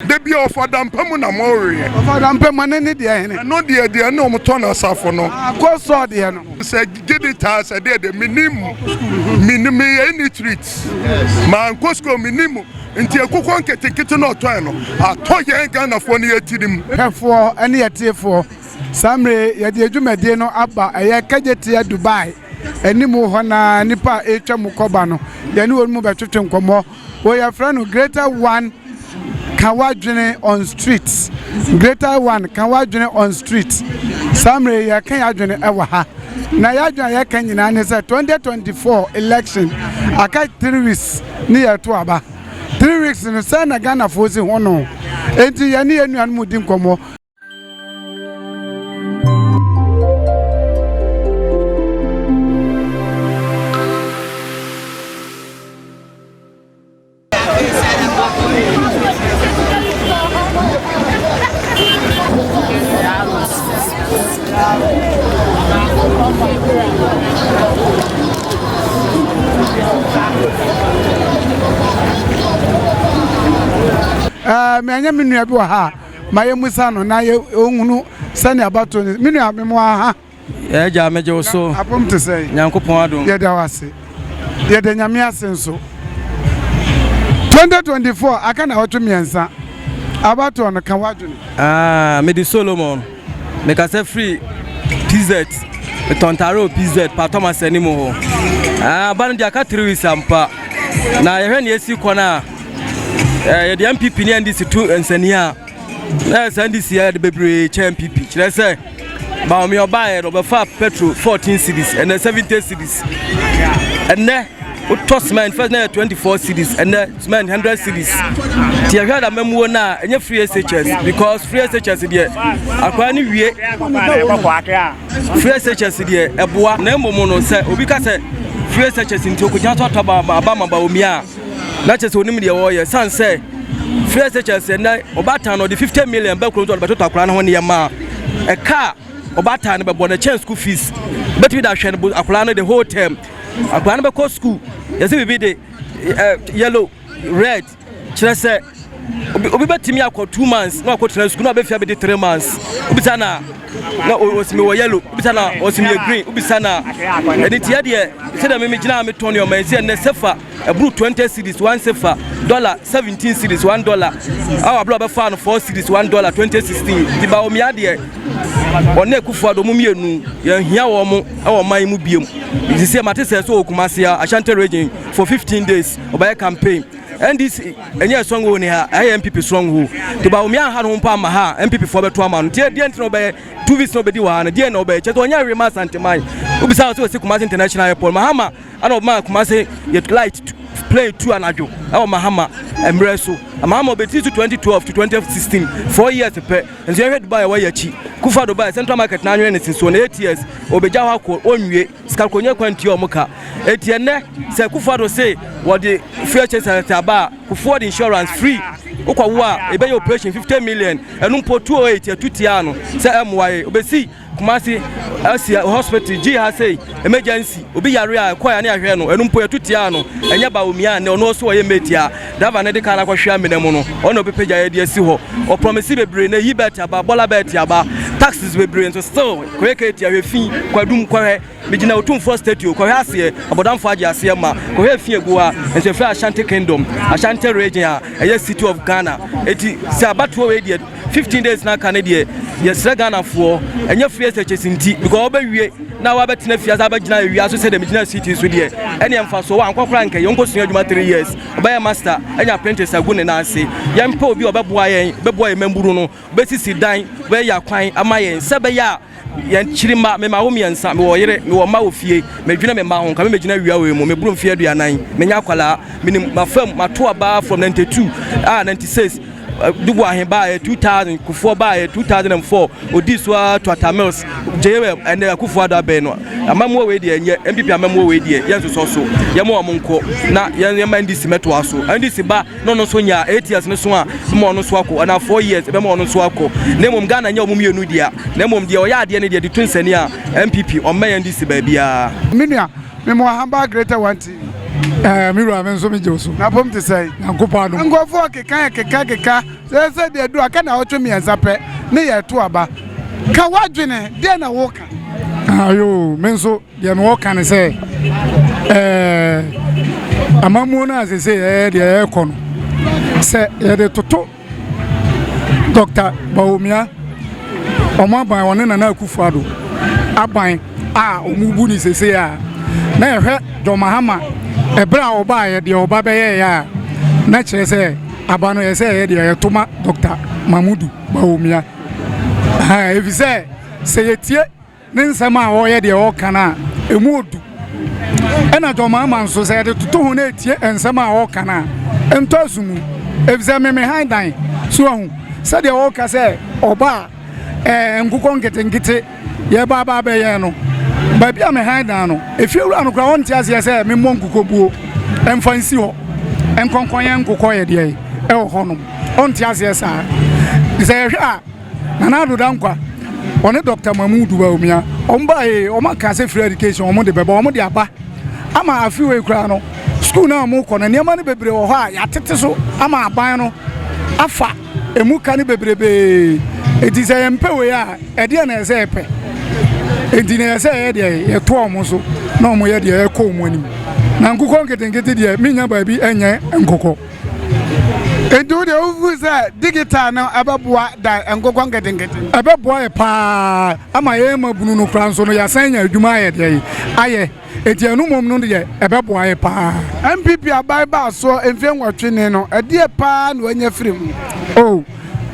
Da biara ɔfa dampa mu na moweɛ. Ɔfa dampa mu, ɛno ne deɛ hene? Ɛno deɛ deɛ ne wɔn tɔ no asafo no. Ah, kɔ sɔɔ deɛ no. Sɛ gyedi taa sɛ deɛ deɛ menim, menim meyɛ illiterate. Mankɔ sukuu menim nti akokɔ nketenkete na ɔtɔɛ no atɔ yɛn Ghanafoɔ no yɛ tirim. Hwɛfoɔ ne atiefoɔ, saa mmerɛ yi yɛde yɛn dwumadie no aba ɛyɛ Kagyetia Dubai anim hɔ na nnipa a ɛretwa mu kɔba no yɛne wɔn mu bɛtwetwe nkɔmmɔ. Wei yɛfrɛ no Greater One Ka W'adwene on Street. Greater One Ka W'adwene on Street. Saa mmerɛ yi yɛka yɛn adwene wɔ ha. Na yɛn adwene a yɛka nyinaa ne sɛ 2024 election aka 3 weeks ne yɛreto aba. 3 weeks no sɛn na Ghanafoɔ si ho no. Enti yɛne yɛn nuanom di nkɔmmɔ. Manya me nua bi wɔ ha a ma yɛmmisa no na yɛnhunu sɛnea abatoɔ no. Me nua, memoa ha. Agya, megye wo so. Apom te sɛn? Nyankopɔn adom. Yɛda wo ase. Yɛda Nyame ase nso. 2024 aka naawɔtwe mmiɛnsa. Abatoɔ no, ka w'adwene. Ah, mede Solomon. Mekasa firi PZ. Metɔ ntaare wɔ PZ, Pa Thomas anim hɔ. Ah, aba no deɛ aka 3 weeks ampa. Na yɛhwɛ nea esi kɔ no a, eh, yɛde NPP ne NDC to nsania a, Na saa ndc yɛ de bebree kyɛn npp kyerɛ sɛ Bawumia ɔbaeɛ no ɔbɛfa petrol 14 cedis ɛnɛ 70 cedis ɛnɛ wotɔ cement first na yɛ 24 cedis ɛnɛ cement 100 cedis nti yɛhwɛ da mamuo no a ɛnyɛ free shs because free shs deɛ akwadaa no wie free shs deɛ ɛboa na mmom no sɛ obi ka sɛ free shs nti okɔgyina so atɔ aba ma Bawumia a na kyerɛ sɛ onim deɛ ɔreyɛ san sɛ free SHS ɛnɛ ɔbaatan no ɔde 50 million bɛ kurom sɛ ɔde bɛtotɔ akwadaa no ho nneɛma a ɛka a ɔbaatan no bɛbɔ no kyɛn school fees bɛtumi de ahwɛ no akwadaa no the whole term akwadaa no bɛkɔ school yɛsɛ biribi de yellow red kyerɛ sɛ obi obi bɛtumi akɔ 2 months na wakɔ tena school na wabɛfia bɛdi 3 months obisa na na ɔsi mi wɔ yellow obisa na ɔsi mi yɛ green obisa na ɛne tia deɛ sɛdeɛ mimi gyina a metɔn nneɛma ɛsɛ ɛnɛ sefa Ɛboro 20 cedis, one sefa, dollar, 17 cedis, one dollar. A wabere ɔbɛfaa no 4 cedis, one dollar, 2016. Nti Bawumia deɛ, ɔne Akufo-Addo ɔmo mmienu, yɛnhia wɔn wɔ ɔman mu biom. Nti sɛ mate sɛ sɛ wɔ Kumasi a, Ashanti region, for 15 days, ɔbɛyɛ campaign. NDC ɛnyɛ stronghold ni ha, ɛyɛ NPP stronghold. Nti Bawumia anha ne ho mpo amma ha a, NPP foɔ bɛto ama no. Nti deɛ nti na ɔbɛyɛ 2 weeks na ɔbɛdi wɔ ha no, deɛ na ɔbɛyɛ? Kyerɛ sɛ ɔnyɛ hwee ma Asanteman. Wobisa sɛ ɔsi Kumasi International Airport, Mahama Ɛna ɔmaa Kumase yɛ light plane tu anadwo ɛwɔ Mahama mmerɛ so. Mahama ɔbɛtiri so 2012 to 2016, 4 years pɛ. Nso yɛhwɛ Dubai a wɔyɛ akyi. Kufa Dubai Central Market na anwene ne si so na 8 years ɔbɛgya hɔ akɔ ɔnwie. Sika kɔnyɛ kwan tua ɔmo ka. Eti ɛnɛ sɛ Kufuor do se wɔde free HSS aba a, Kufuor de insurance free. Wokɔ wo a ɛbɛyɛ operation 50 million. Ɛno mpo 208 yɛtu tiaa no sɛ ɛmmoa yɛ. Ɔbɛsi Kumasi asi hospital gye ha sei emergency obi yare a ɛkɔ ya ne ahwɛ no ɛno mpo yɛto tia no ɛnyɛ Bawumia ne ɔno ɔso ɔyɛ mate a driver no de car no akɔhwe amena mu no ɔno ɔbɛpagya yɛ de asi hɔ ɔprɔmisi bebree na eyi bɛt aba bɔla bɛt aba taxes bebree nso still kɔyɛ kɛti ahwɛ fi kwadum kɔhwɛ megyina Otumfoɔ statue kɔhwɛ aseɛ abɔdamfoɔ agye aseɛ ma kɔhwɛ fi egu ha nso efiri Ashanti Kingdom Ashanti region a ɛyɛ city of Ghana eti sɛ abatoɔ wei deɛ 15 days na aka ne deɛ yɛsrɛ Ghanafoɔ ɛnyɛ free SHS nti because wobɛwie na wabɛtena fie asa abɛgyina awia so sɛ deɛ megyina city so deɛ ɛneɛ mfasoɔ wɔ ankɔ koraa nkɛyɛ wonkɔsua adwuma 3 years wobɛyɛ master anya apprentice agu ne nan ase yɛmpɛ obi a ɔbɛboa yɛn bɛboa yɛn mmabunu no bɛsisi dan bɛyɛ akwan ama yɛn sɛ bɛyɛ a Yɛn kyiri mma, me ma wo mmiɛnsa, mewɔ yere, mewɔ mma wɔ fie, medwene me mma ho, nka me mɛgyina awia wei mu, meboro mfeɛ 40, menyɛ akwadaa, menim mafam, mato aba from 92, ah 96, Dubu Ahe baeɛ 2000, Kufuor baeɛ 2004, ɔdii so ara to Atta Mills, JM, ɛnɛ Akufo Addo abɛn no, amammuo wei deɛ ɛnyɛ, NPP amammuo wei deɛ yɛnsosɔ so, yɛma wɔn nkɔ, na yɛn yɛma NDC mɛtoa so, NDC ba na ɔno nso nya 8 years no so a bɛma ɔno nso akɔ anaa 4 years bɛma ɔno nso akɔ na mmom Ghana nyɛ ɔmo mmienu dea na mmom deɛ ɔyɛ adeɛ no deɛ de to nsani a NPP ɔmmɛn NDC baabiara. Me nua, me mo ahamba Greater One TV. Ɛɛ me wura me nso me gye wo so. Na pom te sɛn? Nyankopɔn adom. Nkurɔfoɔ keka keka keka. Sɛ sɛ deɛ duru aka naawɔtwe mmiɛnsa pɛ ne yɛreto aba. Ka w'adwene, deɛ na woka? Ayoo, me nso deɛ mewɔ ka ne sɛ ɛɛ amammuo no a sese ɛyɛ deɛ ɛrekɔ no sɛ yɛde toto Dɔkta Bawumia wɔn aban wɔne Nana Akufo-Addo aban a wɔn bu ne sese a na yɛhwɛ John Mahama ɛberɛ a ɔbaeɛ deɛ ɔba bɛyɛeɛ a na kyerɛ sɛ aba no yɛ sɛ ɛyɛ deɛ yɛto ma Dɔkta Mahmudu Bawumia ɛfiri sɛ sɛ yɛtie ne nsɛm a ɔreyɛ deɛ ɔreka no a, ɛmu ɔdu. Ɛna John Mahama nso, sɛ yɛde toto ho na ɛtie nsɛm a ɔreka no a, ɛntɔ asu mu. Ɛfiri sɛ meme han dan so ahu sɛdeɛ ɔreka sɛ ɔba a ɛɛ nkokɔ nketenkete yɛba aba abɛyɛn no. Baabi a me han dan no, efiewura no koraa ɔnte aseɛ sɛ memmɔ nkokɔ buo ɛmfa nsi hɔ nkɔnkɔnyɛ nkokɔ yɛ deɛ ɛwɔ hɔnom. Ɔnte aseɛ saa. Sɛ yɛhwɛ a Nana Addo Dankwa, ɔne Dr. Mahmood Bawumia, wɔn ba ee, wɔn aka sɛ free education wɔn de bɛba, wɔn de aba. Ama afe wei koraa no, school no a wɔn kɔ no, nneɛma no bebree wɔ hɔ a yɛatete so ama aban no afa emu ka no bebrebee. Eti sɛ yɛmpɛ wei a, ɛdeɛ na ɛsɛ yɛpɛ. Enti na ɛsɛ yɛ deɛ yɛto wɔn so na wɔn yɛ deɛ ɛkɔ wɔn anim. Na nkokɔ nketenkete deɛ, menya baabi nyɛ nkokɔ. Enti wo deɛ wofu sɛ digital no ɛbɛboa da nkokɔ nketenkete no? Ɛbɛboa yɛ paa ama yɛn mmabunu no koraa nso no yɛasan anya adwuma ayɛ deɛ yi ayɛ. Enti ɛno mmom no deɛ ɛbɛboa yɛ paa. NPP aban baa soɔ mfeɛ nwɔtwe ni no, ɛdeɛ paa na wanya firi mu? Oh,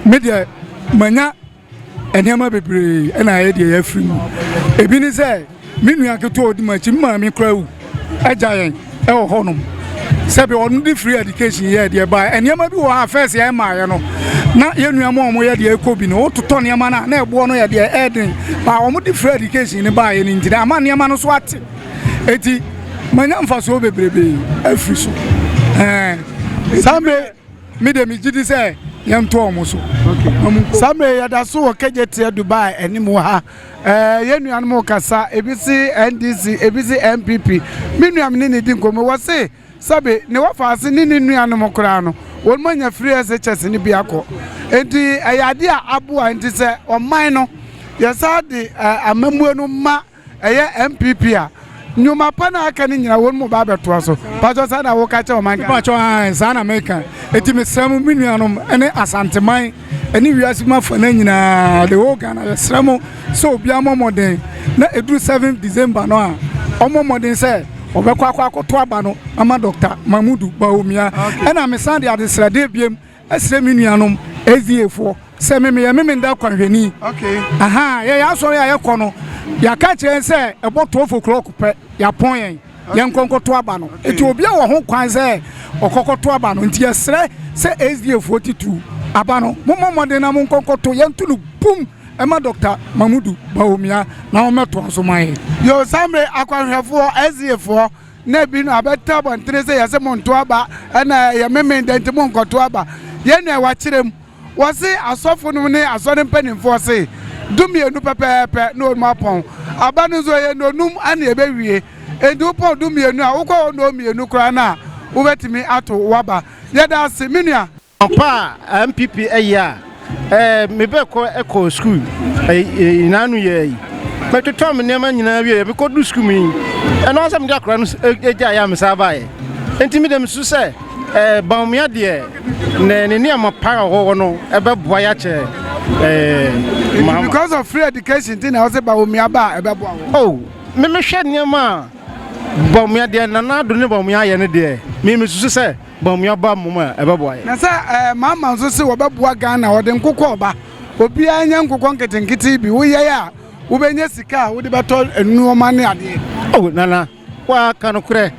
me deɛ manya nneɛma bebree na ayɛ deɛ yɛafiri mu. Ebi ne sɛ me nua ketewa a ɔdi m'akyi, me maame koraa awu agya yɛn wɔ hɔnom. Sɛbi ɔno de free education yɛɛ deɛ baeɛ. Nneɛma bi wɔ hɔ a first yɛn maayɛ no, na yɛn nua mu a wɔyɛ deɛ ɛkɔ bi no, wototɔ nneɛma no a na ɛboɔ no yɛ deɛ ɛɛden. Ba wɔn de free education no baeɛ no nti no, ama nneɛma no so ate. Eti manya mfasoɔ bebrebe afiri so. Ɛɛ saa mmerɛ Me de megye di sɛ yɛnto wɔn so. Saa mmerɛ yɛda so wɔ Kejetia Dubai anim ha. Ɛɛ yɛn nuanom kasa, ebi se NDC, ebi se NPP. Me nua me ne ne di nkɔmmɔ, wɔse sɛbe ne wɔfaase ne ne nuanom koraa no, wɔn anya free SHS no bi akɔ. Enti ɛyɛ adeɛ a aboa nti sɛ ɔman no yɛsan de amammuo no ma ɛyɛ NPP a, nnwuma pa no a aka no nyina wɔn mu ba abɛtoa so. Pakyɛ saa na woka kyɛ ɔman Ghana? Pakyɛ ae, saa na meka. Eti mesrɛ mo, me nuanom ne Asanteman ne wiase mu afa no nyinaa, the whole Ghana, yɛsrɛ mo sɛ obiara mmɔ mmɔden na ɛduru 7 December no a, ɔmmɔ mmɔden sɛ ɔbɛkɔ akɔ akɔto aba no ama Dr. Mahmudu Bawumia. Ɛna mesan de adesrɛdeɛ biem Ɛsrɛ me nuanom SDA foɔ sɛ me meyɛ Memenda kwanhwɛni. Aha, yɛyɛ asɔre a yɛkɔ no, yɛaka kyerɛ yɛn sɛ ɛbɔ 12 o'clock pɛ, yɛapɔn yɛn, yɛnkɔ nkɔto aba no. Nti obiara wɔ ho kwan sɛ ɔkɔkɔto aba no. Nti yɛsrɛ sɛ SDA foɔ titiriw, aba no, mommɔ mmɔden na monkɔ nkɔto, yɛnto no bum ɛma Dɔkta Mamudu Bawumia na ɔmmɛtoa so ma yɛn. Yoo, saa mmerɛ yi akwanhwɛfoɔ, SDA foɔ, na ebi no abɛtɔ abɔntene sɛ yɛse monto aba ɛna ɛyɛ memen dɛ nti monkɔto aba. Yɛn nua wakyerɛ mu. Wɔse asɔfo nom ne asɔre mpanimfoɔ se dumienu pɛpɛɛpɛ na wɔn apɔn. Aba no nso ɛyɛ nnɔnum ɛna ɛbɛwie. Enti wopɔn dumienu a wokɔ hɔ nnɔnmienu koraa no a wobɛtumi ato w'aba. Yɛda ase me nua. Anɔpa a MPP ɛyɛ a ɛɛ me bɛ kɔ ɛkɔ sukuu ɛyi naanu yɛ yi mɛ totɔ me nneɛma nyinaa wie yɛ me kɔ du sukuu mu yi ɛno asɛ me de akora no egya yɛ a me saa baayɛ nti me de me su sɛ ɛɛ Bawumia deɛ ne ne nneɛma pa a ɔwɔ no ɛbɛ boa yɛ akyɛ ɛɛ Mahama. Because of free education ti na ɔsɛ Bawumia ba a ɛbɛboa wɔ. Oh me me hwɛ nneɛma a Bawumia deɛ Nana Addo ne Bawumia ayɛ no deɛ me me susu sɛ. Bawumia ba mmom a, ɛbɛboa yɛn. Na sɛ ɛɛ Mahama nso se wɔbɛboa Ghana, ɔde nkokɔ reba. Obiara nyɛ nkokɔ nketenkete bi. Woyɛe a, wobɛnya sika a wode bɛtɔ nnoɔma ne adeɛ. Oh Nana, woaka nokorɛ.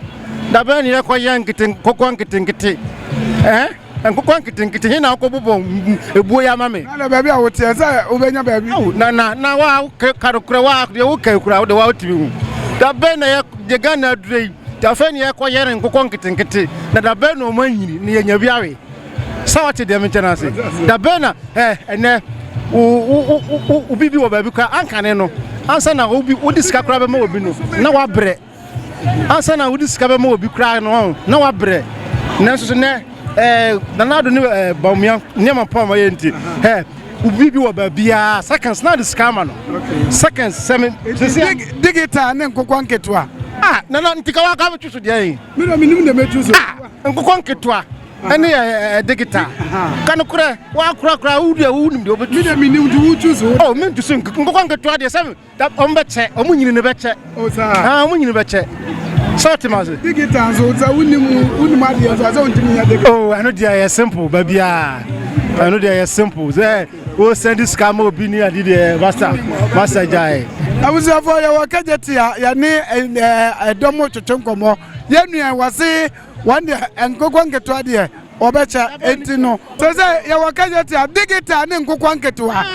Da bɛn na yɛkɔyɛ nkete nkokɔ nketenkete? Eh? Nkokɔ nketenkete, he na wokɔbobɔ ebuo yi ama me? Nana, baabi a woteɛ sɛ wobɛnya baabi. Oh Nana, na woaka nokorɛ, woa deɛ woka yi koraa, wode woa wotumi hu. Da bɛn na yɛ deɛ Ghana aduru yi? Nti afei ne yɛkɔ yɛre nkokɔ nketenkete na da bɛn na wɔn anyini na yɛnya bi awe. Sɛ wɔte deɛ menkyɛ no ase. Da bɛn na ɛ ɛnɛ wo wo wo wo bibi wɔ baabi koraa ankane no ansa na obi wode sika koraa bɛma obi no na wabrɛ ansa na wode sika bɛma obi koraa no na wabrɛ nanso so nɛ. Ɛɛ Nana Addo ne ɛɛ Bawumia nneɛma pa a wɔayɛ nti ɛ obi bi wɔ baabiara seconds na de sika ama no seconds sɛ me sisi a. Digital ne nkokɔ nketewa. Ah Nana nti ka wa ka bɛtwi so deɛ yi. Mi na mi nim na mɛtwi so. Ah nkokɔ nketewa ɛne ɛɛ digital ka no korɛ wa kora kora wo deɛ wo nim deɛ wobɛtwi so. Mi na mi nim nti wo twi so. Oh mi ntu so nkokɔ nketewa deɛ sɛ Da wɔn bɛkyɛ, wɔn nyini no bɛkyɛ. O saa. Ah, wɔn nyini bɛkyɛ. Sɛ ɔte ma ase. Digital nso sɛ wonim wonim adeɛ nso sɛ wontumi nyɛ digital. Oh, ɛno deɛ ɛyɛ simple baabiara. Ɛno deɛ ɛyɛ simple sɛ o send sika ma obi ni ade deɛ master master gyae. Abusuafoɔ yɛwɔ kagye te a yɛne ɛdɔm twetwe nkɔmmɔ. Yɛn nua wɔse Wɔn deɛ nkokɔ nketewa deɛ wɔbɛkyɛ enti no. Sɛ sɛ yɛwɔ kɛyɛ te a digital ne nkokɔ nketewa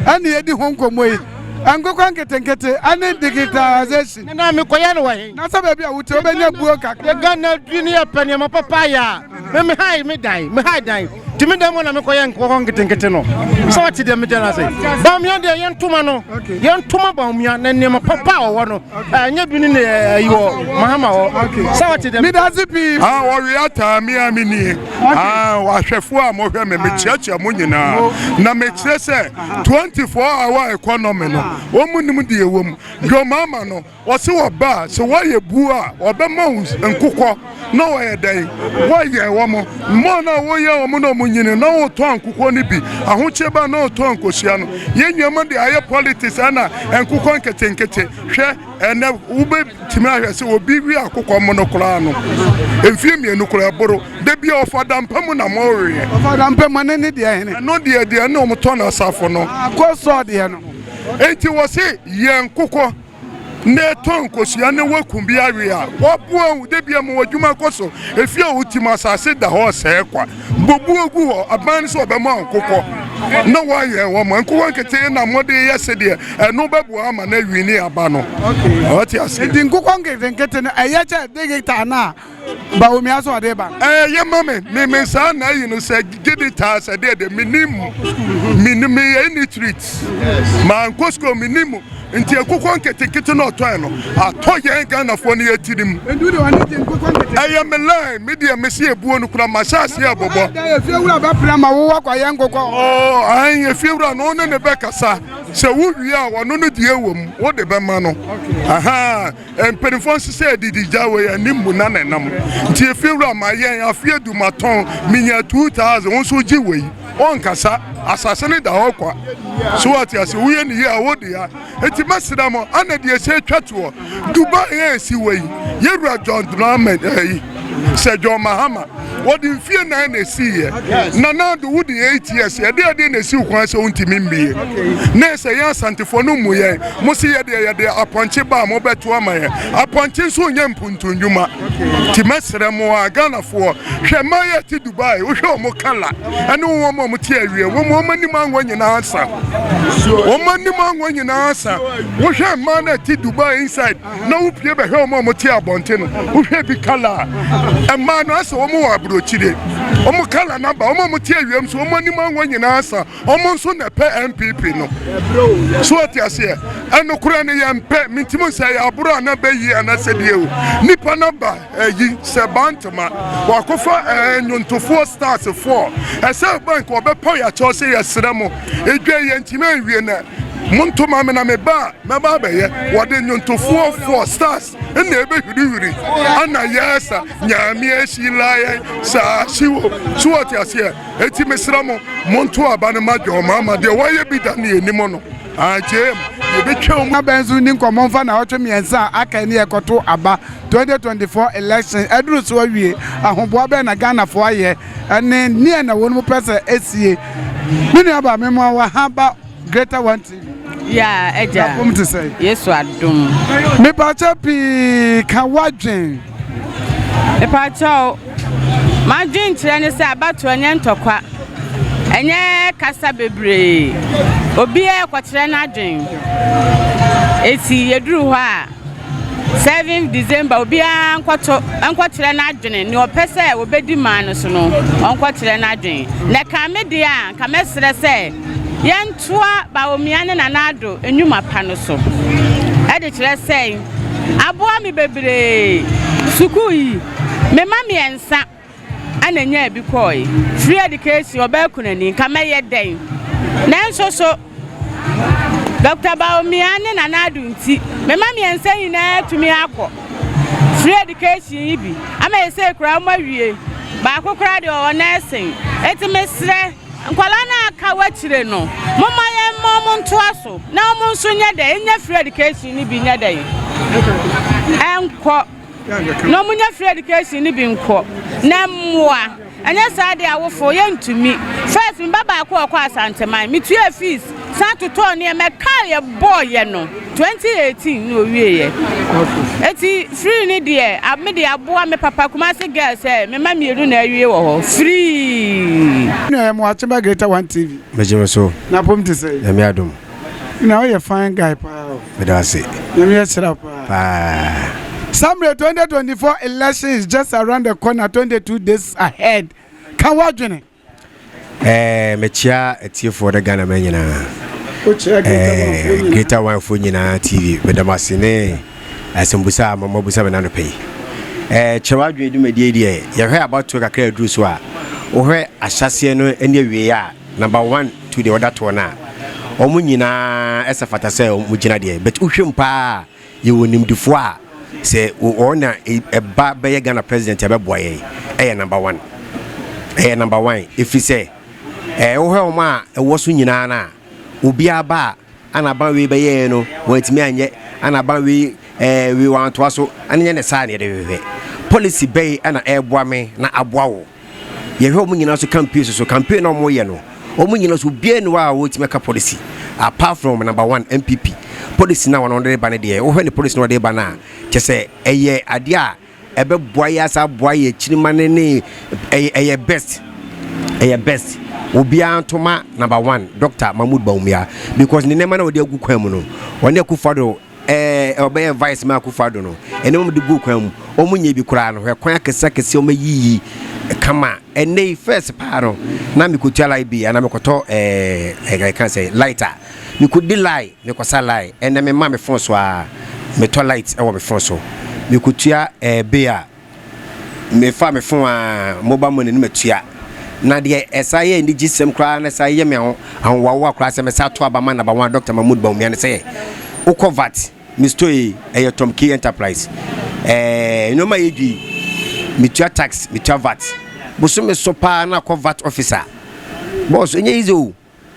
ɛne yɛdi ho nkɔmmɔ yi. Nkokɔ nketenkete ɛne digitalization. Nana mekɔyɛ no wɔ he? Na sɛ baabi a wote wobɛnya buo kakra. Yɛ Ghana duri ne yɛpɛ nneɛma papa ayɛ a, me me hae me dan, me hae dan. Nti me dan mu na mekɔyɛ nkokɔ nketenkete no. Sɛ wate deɛ mekyɛ no ase. Bawumia deɛ yɛntoma no, yɛntoma Bawumia na nneɛma papa a ɔwɔ no. Ɛnyɛ bi ne ne ayi wɔ Mahama hɔ. Sɛ wate deɛ. Medase pii. Ah, wɔwe ataa me a me nie. Ah, ahwɛfoɔ a mohwɛ me, mekyeakyea mo nyinaa. Na mekyerɛ sɛ 24 hour economy no, wɔn nim deɛ ɛwɔ mu. John Mahama no, ɔse ɔba a, sɛ woayɛ buo a, ɔbɛma wo nkokɔ na wɔyɛ dɛn? Wɔyɛ wɔn. Mmɔɔ no a woyɛ wɔn na wɔn nyini na wotɔn nkokɔ no bi. Ahokyere ba na wotɔn nkosua no. Yɛn nnuama de ayɛ politics ɛna nkokɔ nketenkete. Hwɛ, ɛnɛ wobɛtumi ahwɛ sɛ obi we akokɔ mono koraa no, mfie mmienu koraa ɛboro. Da bi a ɔfa dampa mu na moweɛ. Ɔfa dampa mu, ɛno ne deɛ hene? Ɛno deɛ deɛ ne wɔn tɔ no asafo no. Akɔ sɔɔ deɛ no. Enti wɔse yɛn nkokɔ na ɛtɔ nkosua na waku bi awe a, waboa wo. Da bi a ma w'adwuma kɔ so. Efie a wote mu asase da hɔ sɛɛ kwa. Bobuo gu hɔ. Aban no sɛ ɔbɛma wo nkokɔ na woayɛn wɔn. Nkokɔ nketee na mode yɛ sedeɛ ɛno bɛboa ama no awini aba no. Ɔte aseɛ. Nti nkokɔ nketenkete no ɛyɛ kyɛ digital no a Bawumia sɛ ɔde ba no? Ɛyɛ ma me. Me me saa na ayi no sɛ digital sɛ deɛ deɛ menim. Menim meyɛ illiterate. Mankɔ sukuu menim. Nti nkokɔ nketenkete na ɔtɔɛ no atɔ yɛn Ghanafoɔ no yɛ tirim. Ɛyɛ me line me deɛ mese ebuo no kura mahyɛ aseɛ ɛbobɔ. Efiewura bɛpere ama wo wakɔyɛ nkokɔ. Oh, ayi efiewura no ne ne bɛkasa sɛ wowie a ɔno no deɛ wɔ mu wode bɛma no. Aha mpanimfoɔ nso sɛ adidi gya wɔ yɛn anim mu na nenam nti efiewura ma yɛn afe adu matɔn menya 2000 wo nso gye wei. Ɔnkasa, asase no da hɔ kwa. So wate ase? Woyɛ ne yie a, wo dea. Enti mɛsrɛ mo, ana deɛ ɛsɛ atwa toɔ, Dubai a ɛsi hɔ yi, yɛwura John Dramani, ɛyi, sɛ John Mahama, wɔde mfie nan na ɛsiiɛ. Nana Addo, wode 8 years, ɛdeɛ ɛdeɛ na ɛsi wo kwan sɛ wontumi mmie. Na ɛsɛ yɛn Asantefoɔ no mmu yɛn. Mo se yɛdeɛ yɛde apɔnkye ba a mobɛto ama yɛn. Apɔnkye nso nyɛ mpuntu nnwuma. Nti mɛsrɛ mo a, Ghanafoɔ, hwɛ mmaa yi a ɛte Dubai, wohwɛ wɔn kala ɛne wɔn a wɔte awie, wɔn wɔn anim anwa nyinaa asa. Wɔn anim anwa nyinaa asa. Wohwɛ mmaa no a ɛte Dubai inside na wopie bɛhwɛ wɔn a wɔte abɔnten no, wohwɛ bi kala a, mmaa no asɛ wɔn wɔ aburokyire. Wɔn kala no aba, wɔn a wɔte awia nso wɔn anim anwa nyinaa asa. Wɔn nso na ɛpɛ NPP no. So ɔte aseɛ? Ɛnokorɛ no yɛmpɛ, mentimi sɛ ɛyɛ aboro anaa bɛyie anaa sɛdeɛ o. Nipa no aba. Ayi sɛ Bantama wakɔfa ɛɛ nnwontofoɔ stars foɔ ɛsɛ bank ɔbɛpaw yɛ akyɛw sɛ yɛsrɛ mo edwa yi yɛntumi anwie na monto ma me na me ba a mɛba abɛyɛ wɔde nnwontofoɔ foɔ stars ɛna ɛbɛhwirihwiri ana yɛsa nyame ahyira yɛn saa hyiwo so wɔte aseɛ eti mesrɛ mo monto aba no ma dwɔn ma deɛ wɔyɛ bi da ne anim no. Agyem, yɛbɛtwa wo mu. Abɛn nso nni nkɔmmɔ mfa naawɔtwe mmiɛnsa a aka ni yɛkɔto aba 2024 election aduru so awie ahoboa bɛn na Ghanafoɔ ayɛ ɛne neɛ na wɔn pɛ sɛ ɛsie Me nua baa me moa wɔ ha ba Greater One TV. Yeah, ɛgya. Napom te sɛ. Yesu adom. Mepakyɛ pii ka wadwen. Mepakyɛ M'adwenkyerɛ ne sɛ abatoɔ nyɛ ntɔkwa, ɛnyɛ kasa bebree. Obiara rekɔkyerɛ n'adwen. Eti yɛduru hɔ a, 7 December obiara nkɔto nkɔkyerɛ n'adwene. Nea ɔpɛ sɛ wɔbɛdi man no so no, ɔnkɔkyerɛ n'adwene. Na ɛka me deɛ a, nka mɛsrɛ sɛ yɛntoa Bawumia ne Nana Addo nnwuma pa no so. Ɛde kyerɛ sɛ aboa me bebree. Sukuu yi. Me mma mmiɛnsa ɛna nyaa bi kɔɔe. Free education ɔbaa kunani nka mɛyɛ dɛn? Nanso so Dr. Bawumia ne Nana Addo nti me mma mmiɛnsa nyinaa atumi akɔ free education yi bi ama ɛsei koraa wɔn awie baako koraa deɛ ɔwɔ nursing. Eti mesrɛ nkwadaa no a aka wɔ akyire no momma yɛn mma wɔn ntoa so na wɔn nso nyɛ dɛn nyɛ free education no bi nyɛ dɛn ɛnkɔ. Na ɔmo nya free education no bi nkɔ na mmoa ɛnyɛ saa deɛ awofo yɛntumi first me ba baako a ɔkɔ Asanteman metua fees san totɔɔ nneɛma ɛkaa yɛ bɔɔ yɛ no 2018 na owie yɛ eti free ne deɛ me deɛ aboa me papa Kumasi girl sɛ me ma mmienu na awie wɔ hɔ free. Nua yɛ mo akyeba Greater One TV. Megye me so. Na pom te sɛn? Nyame adom. Na woyɛ fine guy paa o. Meda ase. Nyame ahyira wo paa. Paa. Samre 2024 election is just around the corner 22 days ahead. Ka w'adwene. Ɛɛ mekyia atiefoɔ ne Ghana man nyinaa. Wokyia Greater One foɔ nyinaa. Greater One foɔ nyinaa TV. Meda mo ase ne asɛmbusa a moabusa me n'anɔpa yi. Ɛɛ kyerɛ w'adwene dwumadie deɛ yɛhwɛ abatoɔ kakra aduru so a wohwɛ ahyɛaseɛ no ne awieɛ a Number one to deɛ ɔda toɔ no a wɔn nyinaa ɛsɛ fata sɛ wɔn gyina deɛ but wohwɛ mu paa yɛwɔ nimdifoɔ a sɛ wɔn na ɛba bɛyɛ Ghana president ɛbɛboa yɛn ɛyɛ number one ɛyɛ number one ɛfiri sɛ ɛɛ wohwɛ wɔn a ɛwɔ so nyinaa no a obiara ba a ana aban wei bɛyɛɛ no wɔntumi anyɛ ana aban wei ɛɛ wei wɔantoa so ɛne nyɛ ne saa na yɛde hwehwɛ policy bɛyi ɛna ɛɛboa me na aboa wo Yɛhwɛ wɔn nyinaa so campaign so so campaign na wɔyɛ no wɔn nyinaa so obiara ni hɔ a wɔtumi aka policy apart from number one NPP policy na wɔn de ba no deɛ wohwɛ ne policy na wɔde ba no a kyɛ sɛ ɛyɛ adeɛ a ɛbɛboa yɛ asa aboa yɛ kyirima ne ne ɛyɛ ɛyɛ best ɛyɛ best obiara ntoma number one Dr. Mahmoud Bawumia because ne nneɛma na wɔde agu kwan mu no wɔne Akufo-Addo Ɛɛ ɔbɛyɛ vice ma Akufo Addo no ɛne wɔn de gu kwan mu wɔn nyɛ bi koraa no hwɛ kwan akɛse akɛse wɔn ayiyi kama ɛnɛ yi first paa no na mekɔtua light bi anaa mekɔtɔ ɛɛ ɛka sɛ light a mekɔdi lie mekɔsa lie ɛnɛ mema me phone so a metɔ light ɛwɔ me phone so mekɔtua ɛɛ bill a Mefa me phone a mobile money no matua. Na deɛ ɛsan yɛ anigyesɛm koraa na ɛsan yɛ me ahohoahoa koraa sɛ mɛsan ato aba ma Number One Doctor Mahmood Bawumia ne sɛ wokɔ VAT me store yi ɛyɛ Tom K Enterprise ɛɛ nneɛma yɛ dwi metua tax metua VAT bosome so paa na akɔ VAT officer boss ɛnyɛ easy o